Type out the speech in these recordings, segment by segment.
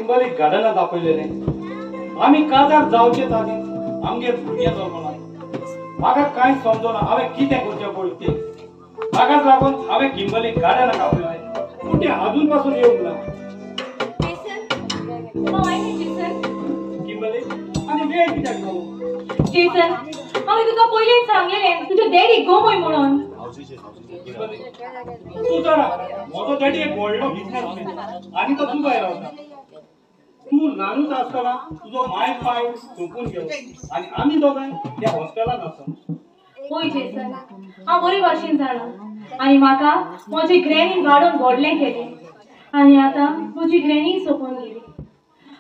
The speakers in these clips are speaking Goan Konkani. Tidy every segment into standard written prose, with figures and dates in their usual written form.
किंबली गार्डनात आपयलेलें. आमी काजार जावचेच आदी आमगेर भुरगें जल्मलां. म्हाका कांय समजना हांवें कितें करचें पळय तें. ताकाच लागून हांवें किंबली गार्डनाक आपयलें, पूण तें अजून पासून येवंक ना. किंबली आनी वेळ कित्याक जालो? जेसन, हांवें तुका पयलींच सांगलेलें तुज्या डॅडीक गोमय म्हणून. तूं जाणा म्हजो डॅडी एक व्हडलो बिजनेसमॅन आनी तो दुबय रावता. तूं ल्हानूच आसतना तुजो माय पाय सोंपून गेलो आनी आमी दोगांय त्या हॉस्टेलांत आसा. पळय जेसन, हांव बरे भाशेन जाणा आनी म्हाका म्हजी ग्रॅनीन वाडोवन व्हडलें केलें आनी आतां म्हजी ग्रॅनी सोंपून गेली.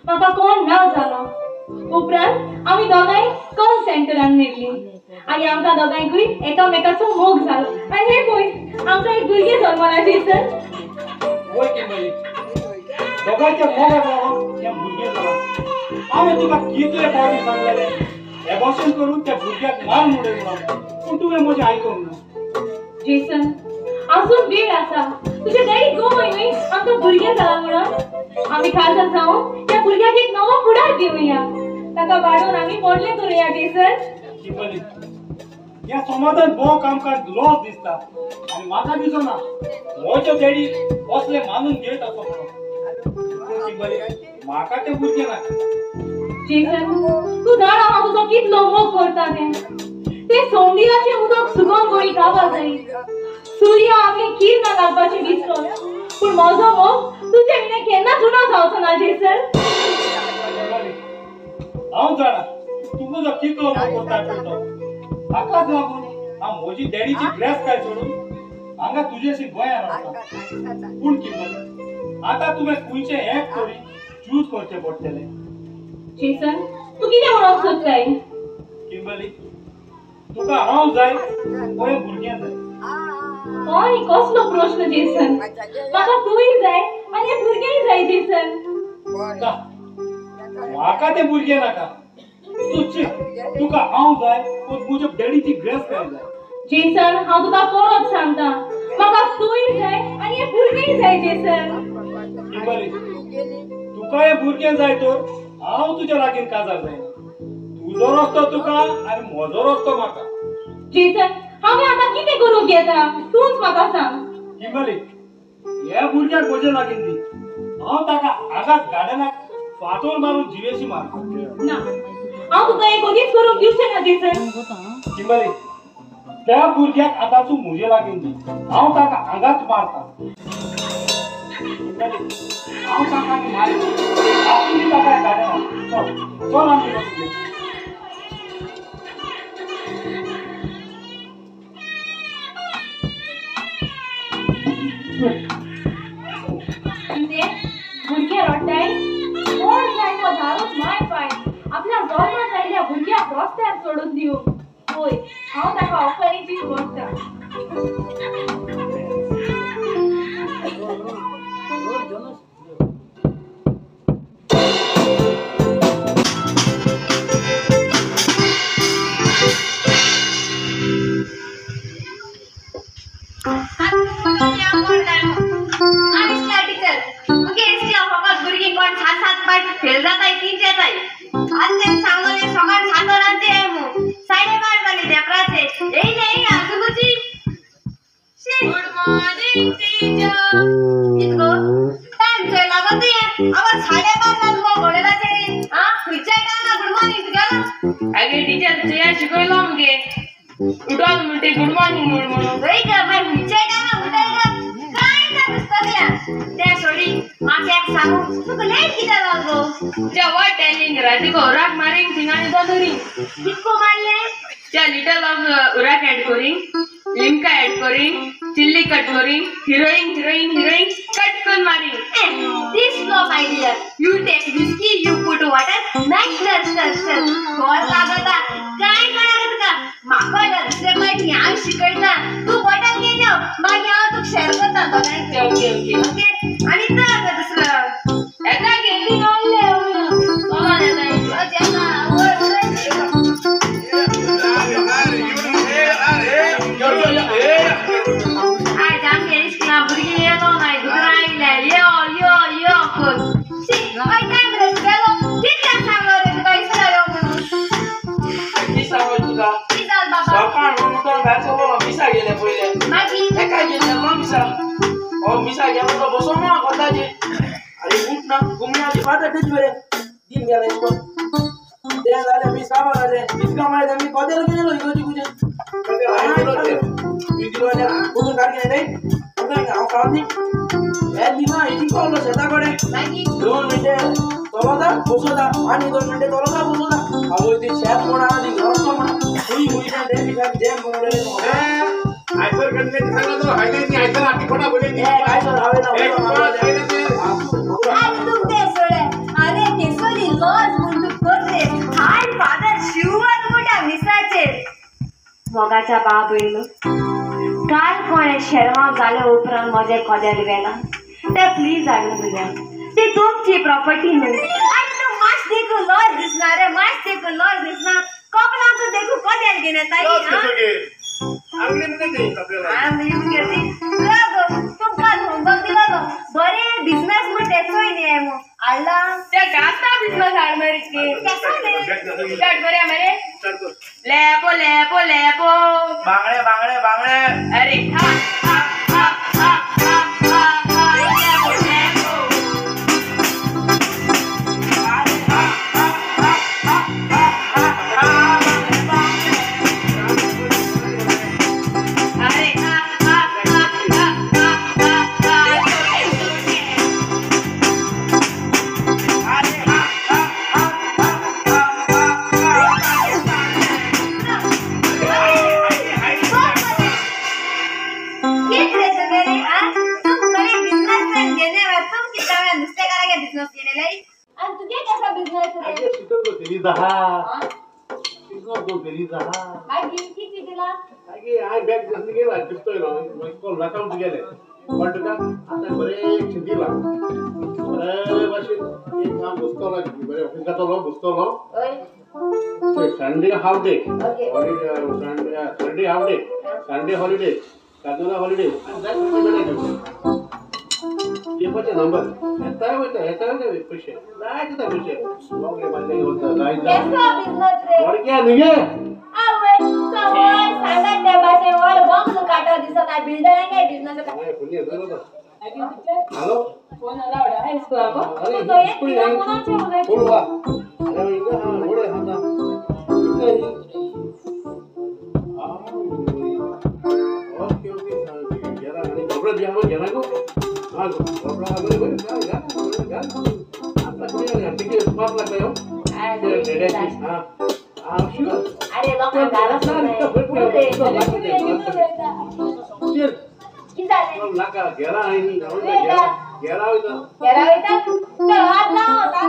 म्हाका कोण ना जालो. उपरांत आमी दोगांय कॉल सेंटरान मेळ्ळीं आनी आमकां दोगांयकूय एकामेकाचो मोग जालो आनी हे पळय आमकां एक भुरगें जल्मलां. जेसन, वय किंबली, दोगांयच्या मोगाक लागून हें भुरगें जालां. हांवें तुका कितले फावटी सांगलेलें एबॉर्शन करून त्या भुरग्याक मारून उडय म्हणून, पूण तुवें म्हजें आयकूंक ना. जेसन, अजून वेळ आसा. तुज्या डॅडीक गोमय न्हय आमकां भुरगें जालां म्हणून. आमी काजार जावन त्या भुरग्याक एक नवो फुडार दिवया. ताका वाडोवन आमी व्हडलें करुया. जेसन, किंबली, ह्या समाजान भोव आमकां लॉस दिसता आनी म्हाका दिसना म्हजो डॅडी असलें मानून घेत आसा म्हणून. पूण किंबली, म्हाका तें भुरगें नाका. जेसन, तूं जाणा हांव तुजो कितलो मोग करता तें. तें सोंदिराचें उदक सुगोवन गोडी खावपा जाय. सूर्य आपली किरणां घालपाची विसरोन, पूण म्हजो मोग तुजे विणें केन्नाच उणो जावचो ना. जेसन, हांव जाणा तूं म्हजो कितलो मोग करता पळय तो. हाकाच लागून हांव म्हजी डॅडीची ड्रेस काय सोडून हांगा तुजेशी गोंयान रावता. पूण किंबली, आतां तुवें खंयचें एक तरी चूज करचें पडटलें. जेसन, तूं कितें म्हणूंक सोदताय? किंबली, तुका हांव जाय पळय भुरगें जाय. हय, कसलो प्रश्न जेसन. म्हाका तूंय जाय आनी भुरगेंय जाय. जेसन, म्हाका तें भुरगें नाका. तूं चिंत, तुका हांव जाय पूण म्हज्या डॅडीची ड्रेस काय जाय. जेसन, हांव तुका परत सांगता, म्हाका तूंय जाय आनी भुरगेंय जाय. जेसन, किंबली, तुका हें भुरगें जाय तर हांव तुज्या लागीं काजार जायना. तुजो रस्तो तुका आनी म्हजो रस्तो म्हाका. जेसन, हांवें आतां कितें करूंक येता तूंच म्हाका सांग. किंबली, ह्या भुरग्याक म्हजे लागीं दी. हांव ताका हांगाच गार्डनाक फातोर मारून जिवेशी मारता. ना, हांव तुका हें कधीच करूंक दिवचें ना. जेसन, किंबली, त्या भुरग्याक आतां तूं म्हजे लागीं दी. हांव ताका हांगाच मारता. हांव ताका मारी आसून ताका गार्डनाक. चल चल आमी वचूया. कितें भुरगें रडटाय? कोण जाय तो धारूच माय पाय आपल्या जल्माक आयिल्ल्या भुरग्याक रस्त्यार सोडून दिवंक. पळय, हांव ताका ऑफरीची करता. फेल जाताय तीन जाताय आनी तें सांगलें सकाळ 7 वरांचेर मू 12:30 जाली पेपराचे येयले आजुनूची. Good morning teacher. कितको टायम चोय लागो तुवें? आवाज 12:30 जाल गो घोडेलाचे. आं, खंयच्या टायमार गुड मॉर्निंग तुगेलो? आगे टिचर, तुया शिकयलो मगे उठोन म्हणटे गुड मॉर्निंग म्हूण म्हणून. हय ग, मागीर खंयच्या टायमार उठय ग? काय ना पुस्तकल्या त्या सोडी. म्हाका एक सांगू, तुका लेट कित्याक जालो गो? त्या what telling राती उराक मारींग थिंगा आनी दोन. कितको मारलें? त्या लिटल ऑफ उराक ऍड करींग, लिमका ऍड करींग, चिल्ली कट करींग, हिरोईन हिरोईन हिरोईन कट करून मारींग. This flop idea. You take whiskey, you put water, nice stir stir stir. घर लागता काय कळना तुका? म्हाका दुसरे पाटी हांव शिकयता. तूं बॉटल घेवन यो, मागीर हांव तुका शेअर करता दोगांयक. Okay okay okay. आनी चल गो दुसरो येता घेतली. आयज आमगे इश्कोला भुरगीं येलो नाय, दुसरो आयले यो यो यो करून. हे बसो ना कोताचे. अरे उठ ना घुमण्याची फाट तेच बरे दिन गेला इको ते झाले मी साबा झाले इतका मारे मी कदेल गेलो इगोची गुजे मी दिलो आल्या बघून काढ नाही हांव खावत न्ही हे दिना इतकी पावलो शेता कडेन 2 मिनटे चलता बसता आनी 2 मिनटे चलता बसता आवय ती शेत म्हणा ती रस्तो म्हणा हुई हुई ते बी सारकी जॅम करून उडयलें. आयसर कडले सांगला तो हायवे नी आयसर आटी खोटा बोले नी आयसर हावे ना अरे तुम ते सोडे. अरे केसोली लॉज म्हण तू करते हाय फादर शिवर मोठ्या मिसाचे मोगाच्या बाब येयलो काल कोणें शेरमांव जाले उपरांत म्हजें कदेल व्हेलां तें प्लीज हाडून दिया. ती तुमची प्रॉपर्टी न्हय. आनी तूं मातशें देखून लॉज दिसना रे मातशें देखून लॉज दिसना कपलाक देखून कदेल घेवन येता. तुमकां होमवर्क दिलो गो बरें बिजनस म्हण तेचोय न्ही मो हाडला ते गाता बिजनस हाड मरे स्टार्ट करूया मरे. लेपो लेपो लेपो बांगडे बांगडे बांगडे. अरे हा हा हा हा हा हा हा लेपो लेपो. अरे हा हा हा हा हा हा हा अरे हा हा हा हा हा हा हा. अरे हा हा हा हा हा हा. Sunday half day, Sunday half day, Sunday holiday, Saturday holiday. पेपरचे नंबर येता वयता येता वयता पयशे जाय दिता पयशे मोगरे मारले वता जाय जाय न्ही गे. हॅलो फोन अलाउड आहे स्कूलाको. बोलवा अरे इंगा हा ओडे हा ना ओके ओके गेला आणि कपडे द्या मग गेला गो हा कपडा आलो बरे जा जा जा आता कुठे ठीक आहे 5 लाख हो हा हा शुअर. अरे लोकांक घालत नाका गेला आणि गेला गेला वयता गेला वयता चल आत जाव आत जाव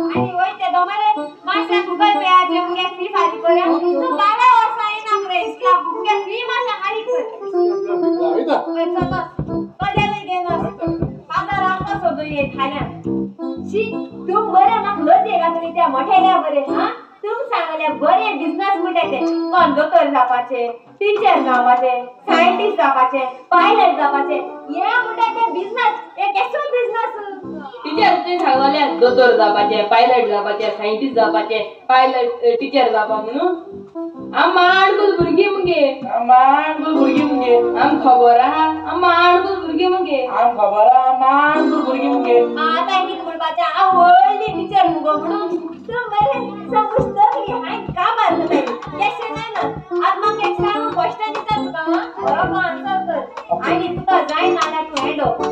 आनी वयते तो मरे मातशें गुगल पेयाचेर मुगे फी फारीक करूया. तूं 12 वर्सां येनाक रे इस्कुलाक मुगे फी मातशें फारीक कर. वयता चल कदेलूय घेवन फादर आमकां सोदून येत फाल्यां. शी तूं बरें म्हाका लज घातली त्या मोठेल्या बरें. हा तुम सांगले बरे बिजनस म्हणटा ते कोण दोतोर जावपाचे टिचर जावपाचे सायंटिस्ट जावपाचे पायलट जावपाचे हे म्हणटा ते बिजनस हे केसो बिजनस. टिचर तुवें सांगले दोतोर जावपाचे पायलट जावपाचे सायंटिस्ट जावपाचे पायलट टिचर जावपा म्हणून आम माणकुल भुरगीं मुगे आम माणकुल भुरगीं मुगे आम खबर आहा आम माणकुल भुरगीं मुगे आम खबर आहा माणकुल भुरगीं मुगे. आतां कितें म्हणपाचें हांव व्हडली टिचर मुगो म्हणून तूं बरें समजतली हांवें काबार जाताली केशें जायना. आतां म्हाका एक सांग क्वेश्चन दिता तुका हां बरोबर आन्सर कर आनी तुका जायना जाल्यार तूं हँड ओवर.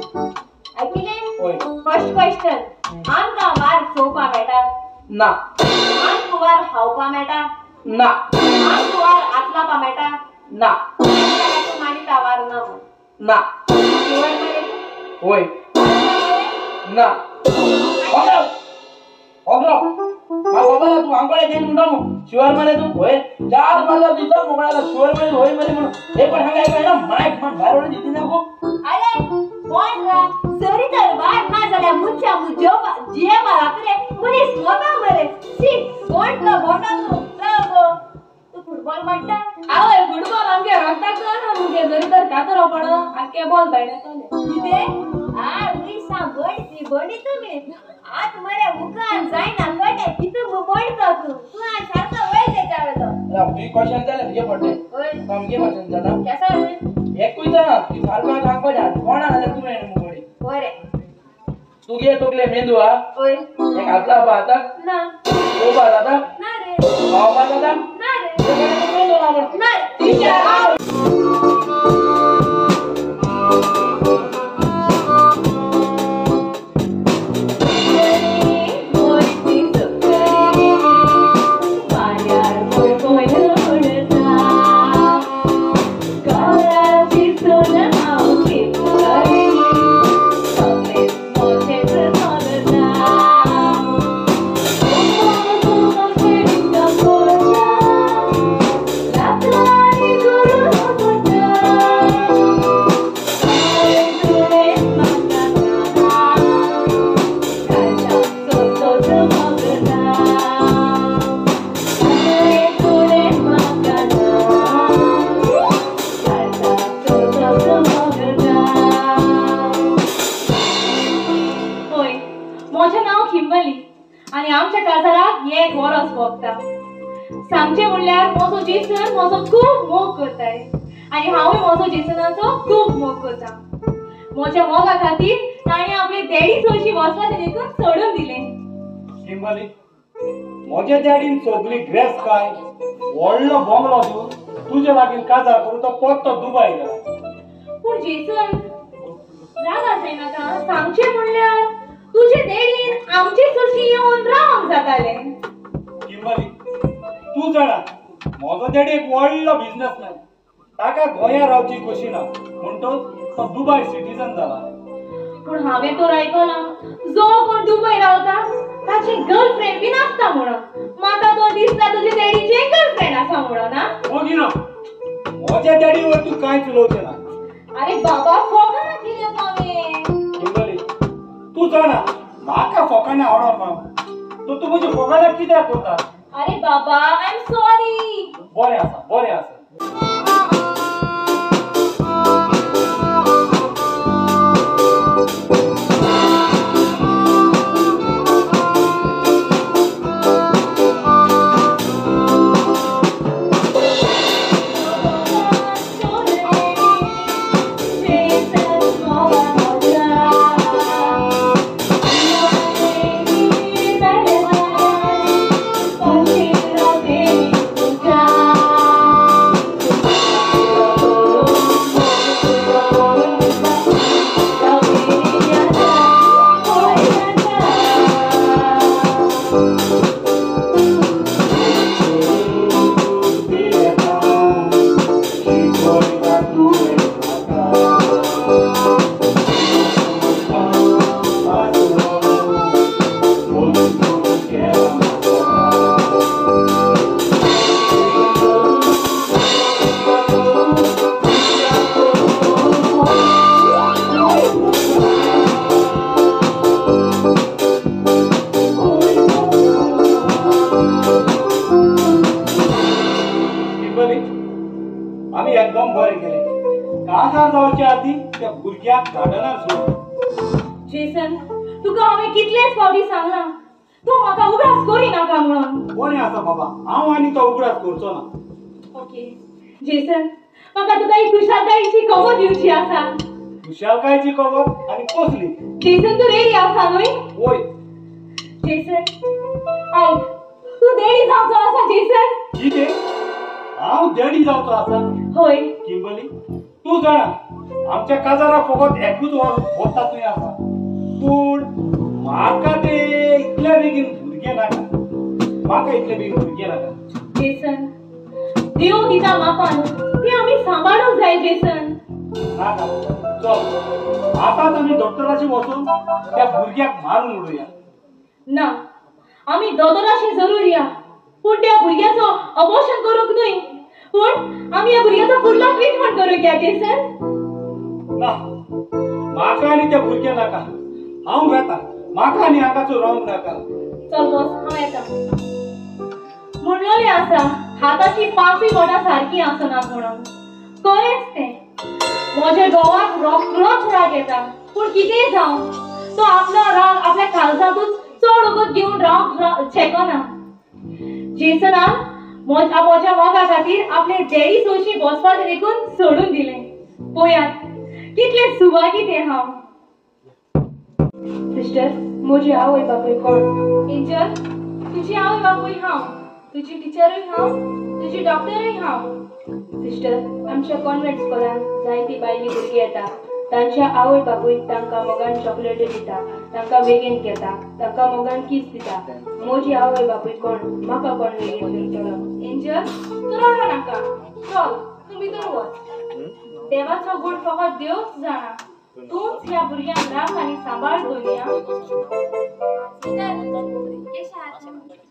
आयकिलें? फर्स्ट क्वेश्चन आमकां वार चोवपा मेळटा ना? आमकां वार खावपा मेळटा ना? आमकां वार आतलापा मेळटा ना? तूं मानिता वार ना म्हूण? ना. शिवर मरे? होय. ना. खबर तू आंकडे घेऊन म्हणतो मग शिवर मरे तू होय चार मारला तिथं मोकळा शिवर मरे होय मरे म्हणून हे पण सांगायचं ना माईक पण बाहेर ओढून दिली नको. अरे कोण रे जरी तर वार ना झाल्या मुच्छा मुजेवा जियेवा रात्रे मनीस मोता मरे शी कोण तो मोठा तू तू फुटबॉल म्हणता. आवय फुटबॉल आमगे रक्ताक ना मुगे जरी तर कातर पड आखे बॉल भायर येतले कितें आ उरिसा बडी बडी तुमी आत मरे मुखान जायना कटे कितू बोडता तू तू आज सारखो वय तेच्या वेलो. तुझी क्वेश्चन जालें तुगे पडलें सामकें क्वेश्चन जाता केसा एकूय जाणा ती सारको सांगपाचें कोणा जाल्यार तूं मेळना मुगोडी. होय तुगे तकले मेंदू हा? ओय. एक हातला पा आता? ना. चोवपा जाता? ना रे. खावपा जाता? ना रे. मेंदू ना म्हण. ना टीचर. सांगचें म्हणल्यार म्हजो जेसन म्हजो खूब मोग करताय आनी हांवूय म्हजो जेसनाचो खूब मोग करता. म्हज्या मोगा खातीर ताणें आपले डॅडी चडशी वचपाचें देखून सोडून दिलें. किंबली, म्हज्या डॅडीन सगली ड्रेस काय व्हडलो बंगलो दिवन तुजे लागीं काजार करून तो परतो दुबय गेला. पूण जेसन राग जायनाका. सांगचें म्हणल्यार तुजे डॅडीन आमचे चडशी येवन रावंक जातालें. किंबली, तूं जाणा म्हजो डॅडी एक व्हडलो बिजनसमॅन. ताका गोंया रावची खोशी ना म्हणटच तो दुबय सिटीजन जाला. पूण हांवें तर आयकलां जो कोण दुबय रावता ताची गर्लफ्रेंड बी नासता म्हणून. म्हाका तो दिसता तुजे डॅडीचे गर्लफ्रेंड आसा म्हणून. ना ओगी ना, म्हज्या डॅडी वर तूं कांयच उलोवचें ना. अरे बाबा, फोकाणां केल्यांत हांवें. किंबली, तूं जाणा म्हाका फोकाणां आवडना तर तूं म्हजी फोकाणां कित्याक करता? अरे बाबा, I am sorry. बरें आसा, बरें आसा. आमी एकदम बरें केलें. काजार जावचे आदी त्या भुरग्याक गार्डनार सोड. जेसन, तुका हांवें कितलेच फावटी सांगलां तूं म्हाका उगडास करिनाका म्हणून. बरें आसा बाबा, हांव आनी तो उगडास करचो ना. ओके जेसन, म्हाका तुका एक खुशालकायेची खबर दिवची आसा. खुशालकायेची खबर आनी कसली? जेसन, तूं रेडी आसा न्हय? वय. जेसन आयक, तूं देडी जावचो आसा. जेसन. कितें? हांव देडी जावचो आसा? हय. किंबली, तूं जाणा आमच्या काजाराक फकत एकूच वर वता तुवें आसा. पूण म्हाका ते इतल्या बेगीन भुरगें नाका. म्हाका इतले बेगीन भुरगें नाका. जेसन, देव दिता मापान तें आमी सांबाळूंक जाय. जेसन नाका, चल आतांच आमी डॉक्टराशी वचून त्या भुरग्याक मारून उडोवया. ना, आमी दोतोराशी जरूर या, पूण त्या भुरग्याचो अबॉर्शन करूंक न्हय. पूण आमी ह्या भुरग्याचो फुडलो ट्रिटमेंट करूंक या. जेसन ना, म्हाका आनी त्या भुरग्या नाका. हांव वेता, म्हाका आनी हांगाचो रावंक नाका. चल बस, हांव येता. म्हणलोलें आसा हाताची पांचूय बोटां सारकी आसना म्हणून. खरेंच तें. म्हज्या घोवाक रोखडोच राग येता, पूण कितेंय जावं तो आपलो राग आपल्या काळजांतूच चड वगत घेवन रावंक शकना. जेसनान म्हज्या मोगा खातीर आपले डॅडी सोशी बसपाचें देखून सोडून दिलें. पळयात कितलें सुभागी तें हांव. सिस्टर, म्हजी आवय बापूय कोण? एंजल, तुजी आवय बापूय हांव, तुजी टिचरूय हांव, तुजी डॉक्टरूय हांव. सिस्टर, आमच्या कॉन्वेंट स्कॉलान जायती बायली भुरगीं येता. तांच्या आवय बापूय तांकां मोगान चॉकलेटी दिता, तांकां वेगेन घेता, तांकां मोगान कीस दिता. म्हजी आवय बापूय कोण? म्हाका कोण वेगेन करतलो? एंजल, तूं रडो नाका. चल, तूं भितर वच. देवाचो गूण फकत देवच जाणा. तूंच ह्या भुरग्यांक राख आनी सांबाळ दोनया.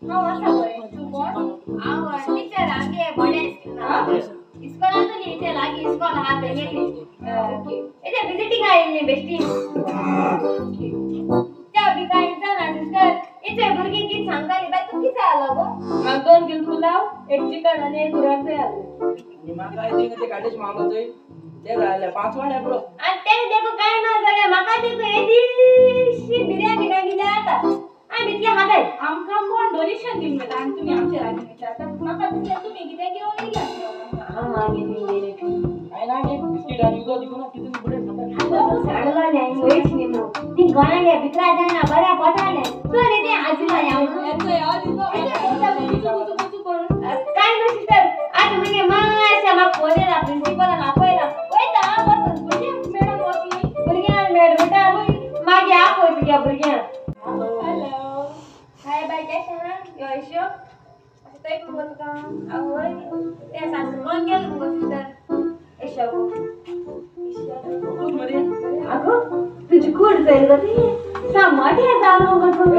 हांव आसा बरें. तूं कोण? हांव टिचर. आमगे बडें इस्कॉलांतून इथे लागीं इस्कॉल आहा तेगेली. इथे विजिटींग आयिल्ली बेश्टी. त्या बी कांय विचारना सिस्टर. इथे भुरगीं कितें सांगतालीं. बाय, तूं कितें जालो गो? म्हाका 2 किल पुलाव, एक चिकन आनी एक हुराक जाय आसलें. आनी म्हाका थिंगा ते काटेश मामलो थंय ते जाय आसले 5 वांटे पुरो. आनी तेणें देखून कांय ना जाल्यार म्हाका देखून येदीशी बिरयानी काय दिल्यार जाता. आमी इतलें खाताय. आमकां कोण डोनेशन दिवन वता आनी तुमी आमचे लागीं विचारता? म्हाका दिसलें तुमी कितें घेवन येयल्या. हांव मागीर गेले. कांय ना गे, बिस्कीट आनी उदक दिवना कितें बरें खाता. वयच न्ही मगो ती गोंयांगे भितरा जायना बऱ्या पोटालें. चल येते आजिला. काय न्हू सिस्टर, आज मुगे मातशें म्हाका फोन येयला प्रिंसिपलान आपयला. वयता हांव वचून भुरग्यांक मॅडम वच न्ही. भुरग्यांक मॅड म्हणटा मागीर आपय तुज्या भुरग्यांक. हॅलो, हाय बाय, कशें आहा? यो येशो अशें थंय मुगो तुका आवय तें सासू कोण गेलो मुगो सिस्टर. येशो आगो, तुजी कूड जाय गो ती सा मोठें जालो मुगो तूं.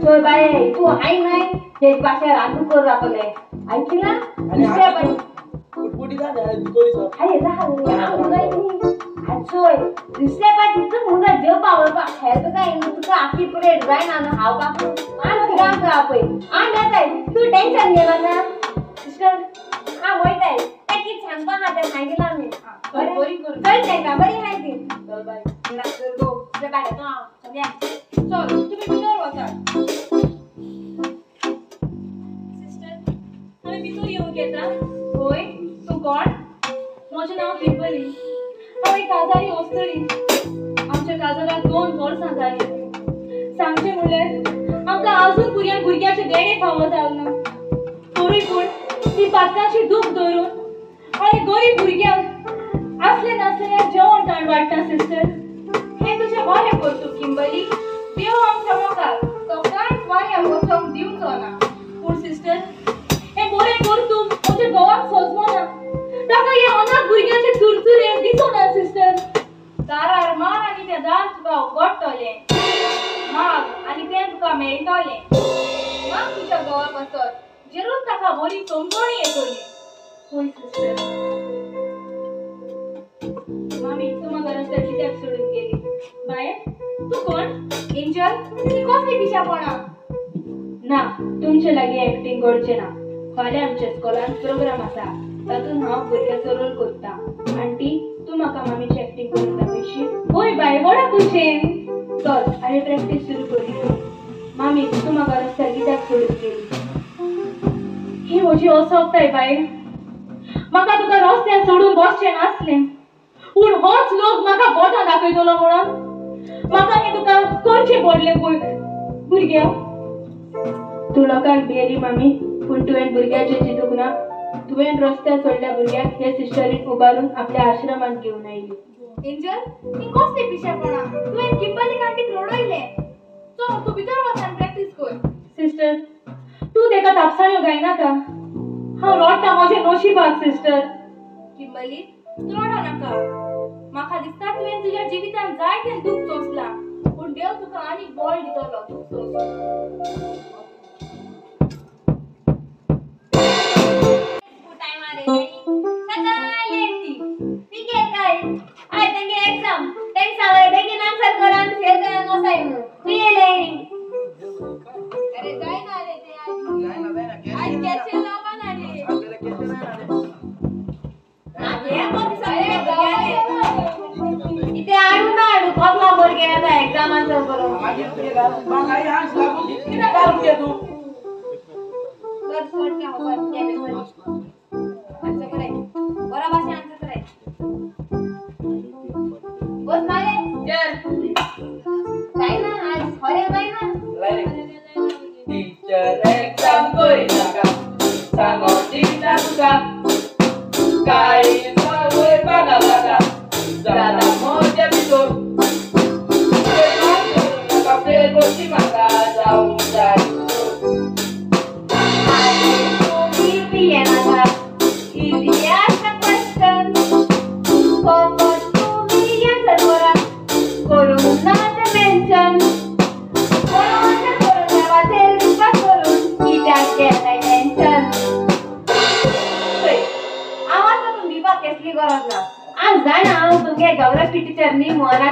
चोय बाये, तूं हाय न्हय तेज भाशेर रांदू करूं जातलें. आयकिलां? दुसऱ्या बाय अरे जा चोय, दुसऱ्या पाटी तूं मुगो जेवपा वळपा हेल्प जाय न्हू तुका. आखी प्लेट जायना न्हू खावपाक. आमी तिगांक आपय आमी येताय. तूं टेंशन घेनाका सिस्टर. हांव वयताय. तें कितें सांगपा आहा तें सांगिलां आमी. बरी करून चल तेंकां बरी आहाय ती. चल बाय. गो तुज्या बाय येता हांव. चलया. चल, तुमी भितर वचात. सिस्टर, आमी भितर येवंक येता? होय. तूं कोण? म्हजें नांव किंबली. हांव एक काजारी ओस्तरी. आमच्या काजाराक 2 वर्सां जालीं. सांगचें म्हणल्यार आमकां आजून भुरग्यांक भुरग्याचें देणें फावो जालें ना. तरूय पूण ती पातकाची दूख धरून आनी गरीब भुरग्यांक आसलें नासलें जेवण खाण वाडटा. सिस्टर, हें तुजें बरें करतूं किंबली. देव आमच्या मुखार तो कांयच वाऱ्यार वचोंक दिवचो ना. पूण सिस्टर, हें बरें करतूं म्हज्या घोवाक सोजमना. ताका हे अनाथ भुरग्यांचे चुरचुरे दिसना. सिस्टर, दारार मार आनी तें दार तुका उगडटलें. माग आनी तें तुका मेळटलें. माग तुज्या घोवा पासत, जरूर ताका बरी समजणी येतली. होय सिस्टर. मामी, तूं म्हाका रस्त्यार कित्याक सोडून गेली? बाये, तूं कोण? एंजल, ती कसली पिशापणां? ना, तुमचे लागीं एक्टींग करचें ना. फाल्यां आमच्या स्कॉलान प्रोग्राम आसा, तातूंत हांव भुरग्याचो रोल करता. आंटी, तूं म्हाका मामीची एक्टींग करून दाखयशी? होय बाय, व्हडा खुशेन. चल, आमी प्रॅक्टीस सुरू करूया. मामी, तूं म्हाका रस्त्यार कित्याक सोडून गेली? ही म्हजी असोकताय बाय. म्हाका तुका रस्त्यार सोडून बसचें नासलें. पूण होच लोक म्हाका बोटां दाखयतलो म्हणून म्हाका हें तुका करचें पडलें. भुरग्या, तूं लोकांक भियेली मामी, पूण तुवें भुरग्याचें चिंतूंक ना. तुवें रस्त्यार सोडल्या भुरग्याक हे सिस्टरीन उबारून आपल्या आश्रमांत घेवन आयली. एंजल, ही कसली पिशेपणां? तुवें किंबली आंटीक रडयलें. चल, तूं भितर वच आनी प्रॅक्टीस कर. सिस्टर, तूं तेका तापसाण्यो गायनाका. हांव रडटा म्हजें नशिबाक. सिस्टर किंबली, तूं रडो नाका. म्हाका दिसता तुवें तुज्या जिवितांत जायतें दूख सोंसलां, पूण देव तुका आनीक बळ दितलो दूख सोंसूंक. अरे जायना रे ते आज कॅशे लावपा ना रे. इथे हाडू ना हाडू कसलो भुरगें येता एक्झामाचो करून. बरं सोड का बरं आन्सर कराय बरा भाशेन आन्सर कराय. बस मारे चल जायना आज.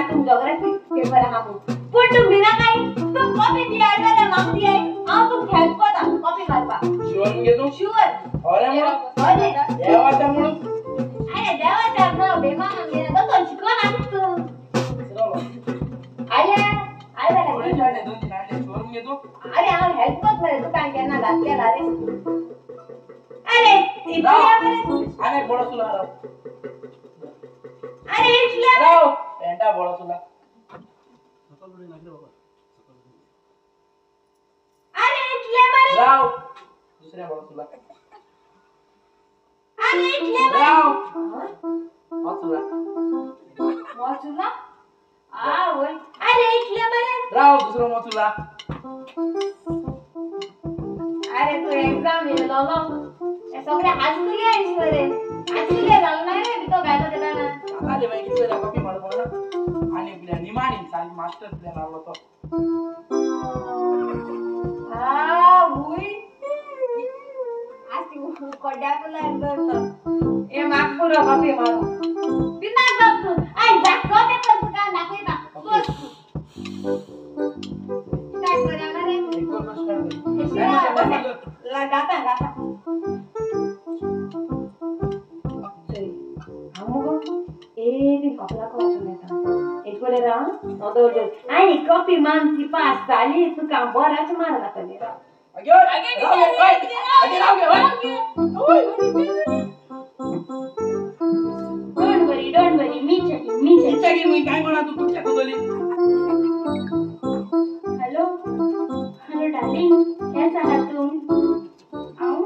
आज तुम जोग्राफी पेपर आहा म्हणून. पूण तूं भिना काय, तूं कॉपी दियाय जाल्यार म्हाका दियाय, हांव तुमकां हेल्प करता कॉपी मारपाक. शुअर मुगे तूं? शुअर. अरे म्हणून? अरे देवाच्या म्हणून? अरे देवाच्या ना बेमान आमगे तो शिकून आसा तूं. आया आया शुअर मुगे तूं? अरे हांव हेल्प करत मरे तुका केन्ना घातल्या रे. अरे इतले मरे अरे बडो सुला राव. अरे इतले राव पेंटा बडो सुला. अरे इतले मरे राव दुसऱ्या बडो सुला. अरे इतले मरे राव मचुला मचुला आ होय. अरे इतले मरे राव दुसरो मचुला. अरे तू एक्झाम येलो सगळे हासुले ऐश्वर्य हासुले झालं नाही रे तो गायलो देता ना. आले बाई किती वेळा कॉपी मारतो ना आणि प्लॅन निमाणी सारी मास्टर प्लॅन आलो तो. हा हुई आज ती कोड्या कुला करतो ए माग पुरो कॉपी मारू बिना जात तू आई जा कॉपी कर तू का दाखवता बस काय करा रे ला गाता गाता. कॉपी मानसी पास झाली तुका बराच मार जातले. Don't worry don't worry me checking me checking. काय म्हणा तू तुमच्या कुदली. हॅलो हॅलो डार्लिंग केस आहात तूं? हांव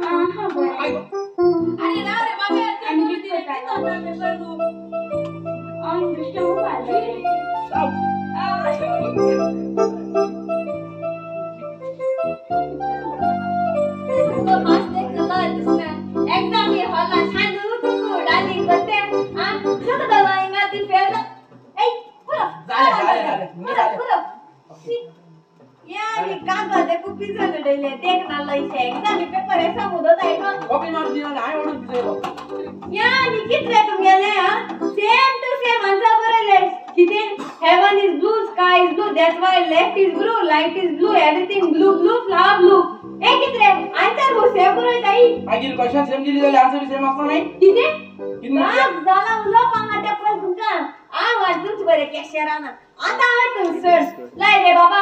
आहा बरें. अरे राव रे बाबा आनी कितें करता? हांव बेश्टें उबो आसलें. Heaven is blue, sky is blue, that's why left is blue, light is blue, everything blue, blue, flower blue. A कितरे answer हो सेम बरोय ताई. मागीर क्वेश्चन सेम दिली जाल्यार आन्सर सेम आसता नाही? कितें झाला उलोवप हांगा त्या पळय तुमकां हांव वाचूच बरें कॅशियरान आतां हांव तुम सर लाय रे बाबा.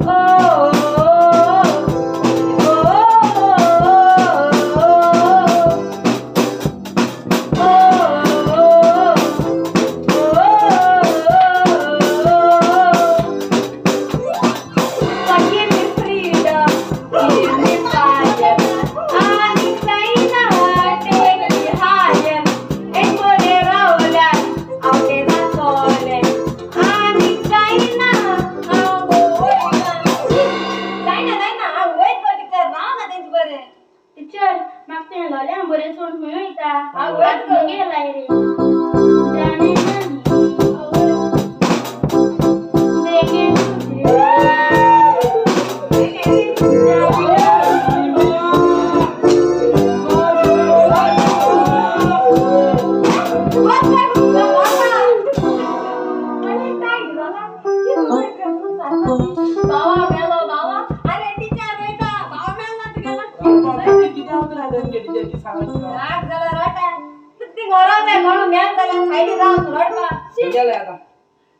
ओ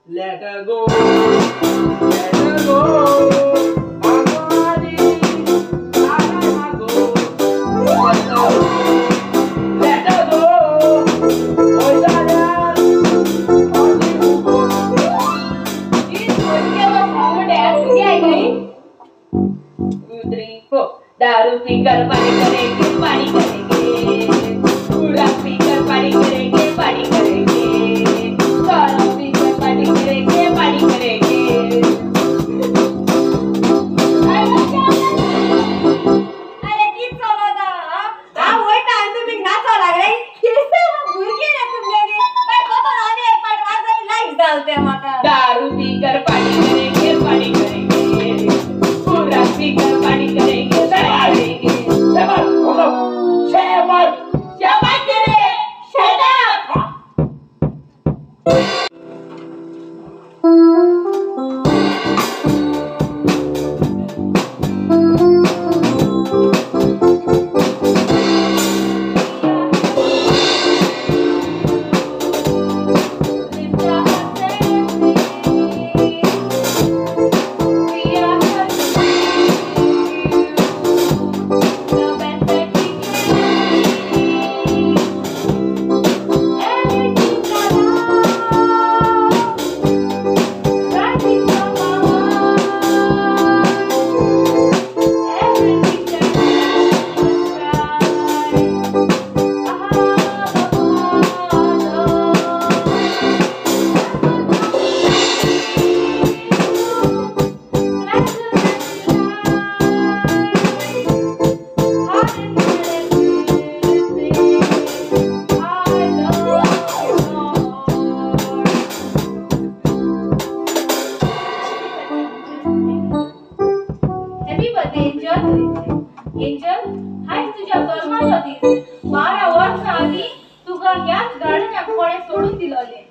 Let her go, let her go. Let her go. 2 3 4 दारू पीकर पानी करेंगे पानी करेंगे पूरा पीकर पानी करेंगे पानी करेंगे दारू पीकर पानी करेंगे पानी करेंगे. कोणें सोडून दिलोलें.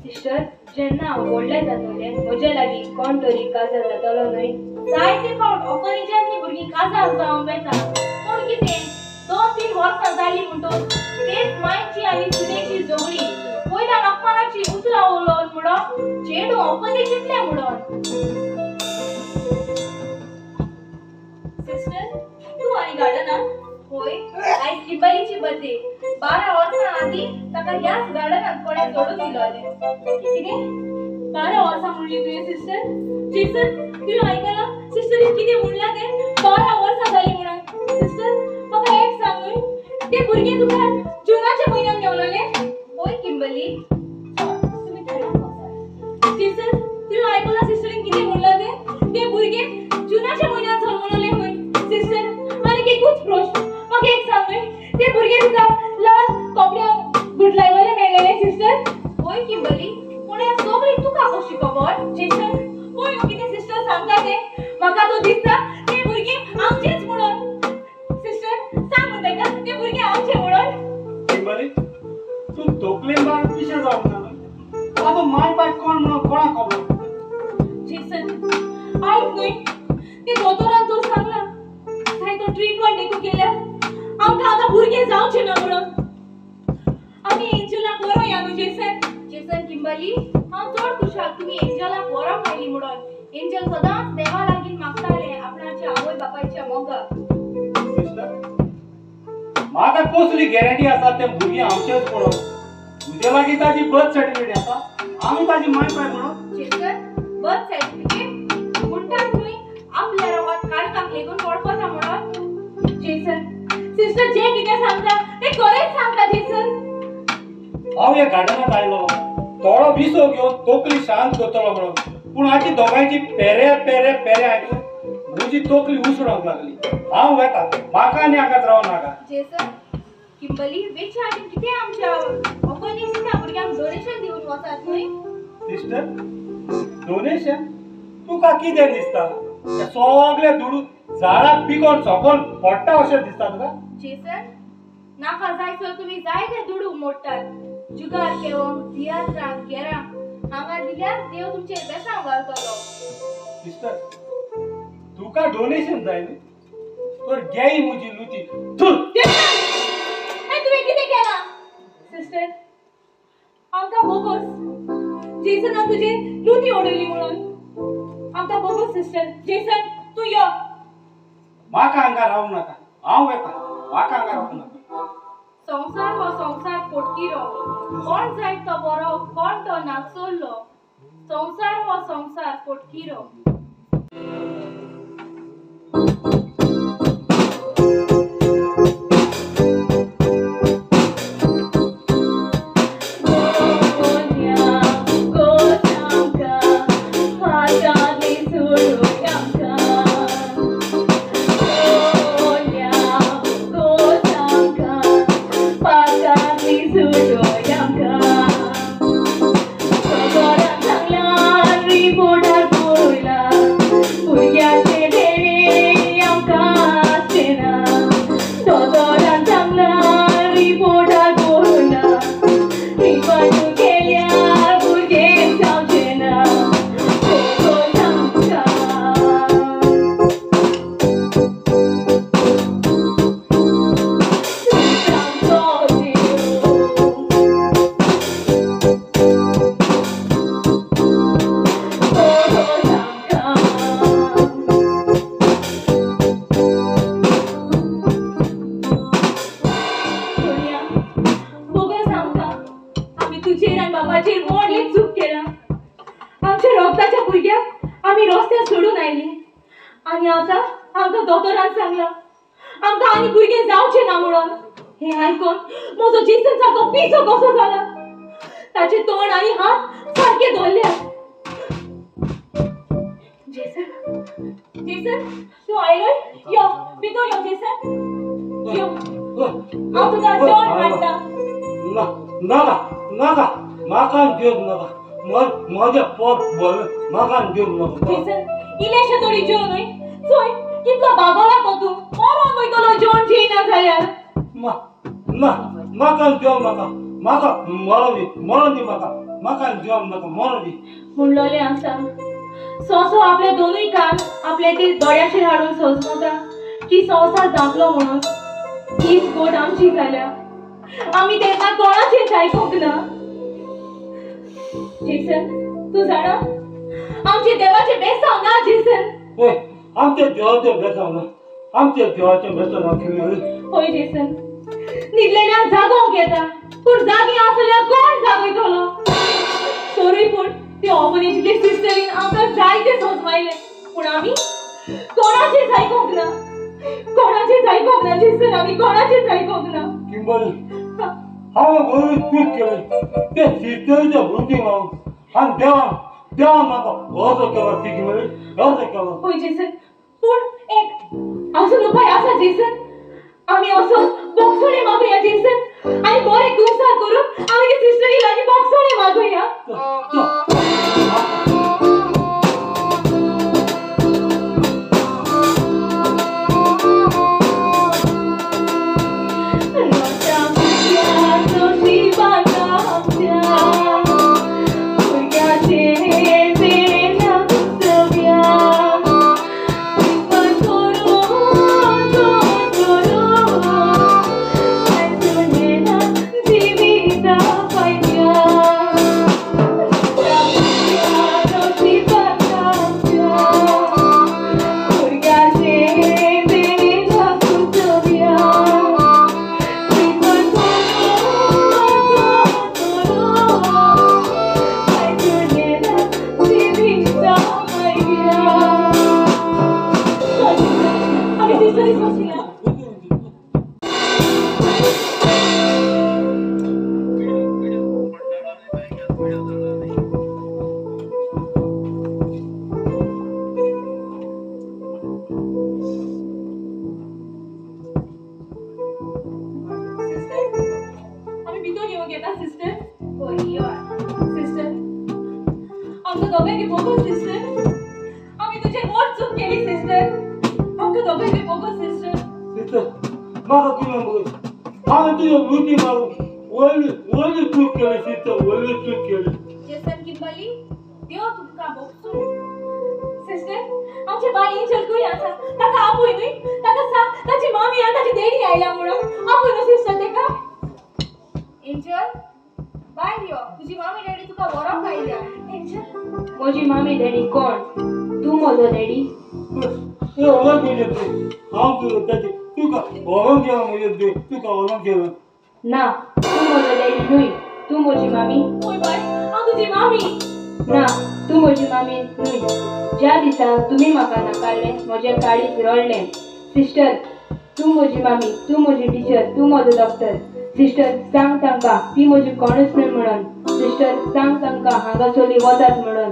सिस्टर, जेन्ना हांव व्हडलें जातलें म्हज्या लागीं कोण तरी काजार जातलो न्हय? जायते फावट ऑर्फनेजांतलीं भुरगीं काजार जावन वेता. पूण कितें 2-3 वर्सां जालीं म्हणटकच तेच मांयची आनी सुनेची झगडी, वयल्यान अपमानाची उतरां उलोवन म्हणून चेडूं ऑर्फनेजींतलें म्हणून. सिस्टर, तूं आनी गार्डनांत? होय, आयज किंबलीची बर्थडे. 12 वर्सां आदीं ताका ह्याच गार्डनांत कोणें सोडून दिलोलें. कितें 12 वर्सां म्हणली तुवें सिस्टर? जेसन, तुवें आयकलां सिस्टरीन कितें म्हणलां तें? 12 वर्सां जालीं म्हणून. सिस्टर, म्हाका एक सांग न्हय, तें भुरगें तुका जुनाच्या म्हयन्यान मेवलोलें? होय किंबली. तुमी थंय वचात. जेसन, तुवें आयकलां सिस्टरीन कितें म्हणलां तें? तें भुरगें जुनाच्या म्हयन्यान जल्मलोलें खंय. सिस्टर, आनीक एकूच प्रश्न, म्हाका एक सांग न्हय, तें भुरगें तुका लाल कपड्यांक गुटलायलोलें मेळ्ळेलें सिस्टर? होय किंबली, पूण हें सगळें तुका कशी खबर? जेसन, पळय न्हू कितें सिस्टर सांगता तें. म्हाका तो दिसता तें भुरगें आमचेंच म्हणून. सिस्टर, सांग न्हू ताका तें भुरगें आमचें म्हणून. किंबली, तूं तकलेन बाळ पिशें जावंक ना न्हय? आतां माय बाय कोण म्हणून कोणाक खबर? जेसन, आयक न्हय, ते दोतोरान तर सांगलां जाय तो ट्रिटमेंट देखून केल्यार आमकां आतां भुरगें जावचें ना म्हणून. आमी एंजलाक व्हरोया न्हू जेसन? जेसन, किंबली, हांव चड खुशाल तुमी एंजलाक व्हरोंक आयलीं म्हणून. एंजल सदांच देवा लागीं मागतालें आपणाच्या आवय बापायच्या मोगाक. सिस्टर, म्हाका कसली गॅरंटी आसा तें भुरगीं आमचेंच म्हणून? तुजे लागीं ताजी बर्थ सर्टिफिकेट आसा, आमी ताजी माय बाय म्हणून. जेसन, बर्थ सर्टिफिकेट म्हणटात न्हय आपल्या रोगात काळखाक लेगून वळखता म्हणून. जेसन, सिस्टर जें कितें सांगता तें खरेंच सांगता जेसन. हांव ह्या गार्डनांत आयलो थोडो विसव घेवन तकली शांत करतलो म्हणून, पूण हाची दोगांयची पेरे पेरे पेरे आयकून म्हजी तकली उसळोंक लागली. हांव वेता, म्हाका आनी हांगाच रावूं नाका. जेसन, किंबली, वेच्या आदीं कितें आमच्या ऑर्फनेजीच्या भुरग्यांक डोनेशन दिवन वचात न्हय? सिस्टर, डोनेशन तुका कितें दिसता? ते सगळे दुडू झाडाक पिकोवन सोकोन पडटा अशें दिसता तुका? जेसन, नाका जायसर तुमी जायते दुडू मोडटात. जुगार खेळोंक, तियात्रांक, गेरांक हांगा दिल्यार देव तुमचेर बेसांव घालतलो. सिस्टर, तुका डोनेशन जाय न्हय? तर घेय म्हजी लुती. हें तुवें कितें केलां? सिस्टर, आमकां बोगोस जेसनान तुजी लुती उडयली म्हणून. आमकां बोगोस सिस्टर. जेसन, तूं यो. म्हाका हांगा रावूं नाका, हांव वेता. म्हाका हांगा रावूं नाका. संवसार हो संवसार पोटकिरो, कोण जायत तो बरो, कोण तो नाचोल्लो. संवसार हो संवसार पोटकिरो. इल्लेशें तरी जेव न्हय, चोय कितलो बागोला तो तूं, मरोन वयतलो जेवण जेयना जाल्यार. ना, म्हाका जेव नाका, म्हाका मरो दी मरो दी म्हाका म्हाका देवान म्हाका मरो दी म्हणलोलें आसा सोंसो आपले दोनूय कान आपले ते दोळ्याचेर हाडून सोंसमता की संवसार धांपलो म्हणून हीच गोट आमची जाल्या आमी तेन्ना कोणाचेंच आयकूंक ना जेसन तूं जाणा आमचे देवाचें बेसांव ना जेसन हय आमच्या देवाचें बेसांव ना आमच्या देवाचें बेसांव ना. हय जेसन न्हिदलेल्यांक जागोवंक येता पूण जागी आसल्यार कोण जागयतलो तरूय पूण ते ऑर्फनेजींतले सिस्टरीन आमकां जायते सोजमायले पूण आमी कोणाचेंच आयकूंक ना कोणाचेंच आयकूंक ना जेसन आमी कोणाचेंच आयकूंक ना. किंबली हांवें बरी चूक केली ते सिस्टरीच्या वृत्तीक लागून आनी देवान देवान म्हाका असो केलो ती किंबली असो केलो. हय जेसन पूण एक अजून उपाय आसा जेसन आमी वचून बोगसोणे मागुया जेसन आनी बरें कुमसार करून आमी ते सिस्टरी लागीं बोगसोणे मागुया. ना तूं म्हजो डॅडी न्हय तूं म्हजी मामी. हांव तुजी मामी. ना तूं म्हजी मामी न्हय. ज्या दिसा तुमी म्हाका नाकारलें म्हजें काळीज रडलें. सिस्टर तूं म्हजी मामी तूं म्हजी टिचर तूं म्हजो डॉक्टर. सिस्टर सांग तांकां ती म्हजी कोणूच न्हय म्हणून. सिस्टर सांग तांकां हांगासरली वचात म्हणून.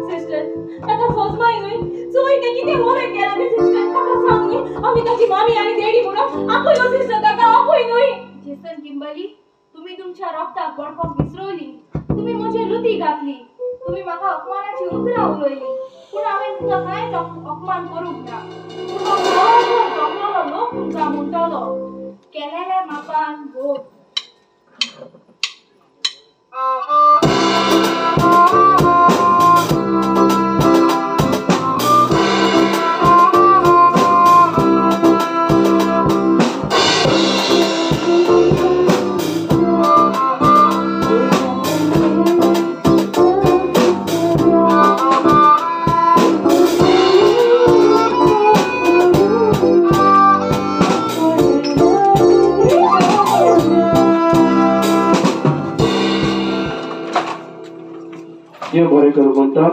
सिस्टर ताका सोजमाय न्हय चोय तें कितें उलोवंक गेलां तें सिस्टर ताका सांग न्हय आमी ताची मामी आनी डॅडी म्हणून आपय न्हू सिस्टर ताका आपय न्हय. जेसन किंबली तुमी तुमच्या रोगताक बडकोक विसरवली तुमी म्हजी लुती घातली तुमी म्हाका अपमानाची उतरां उलयली पूण हांवें तुमकां कांयच अपमान करूंक ना. पूण हो जमलोलो लोक तुमकां म्हणटलो केलेले मापान भोग. देव बरें करूं म्हणटा.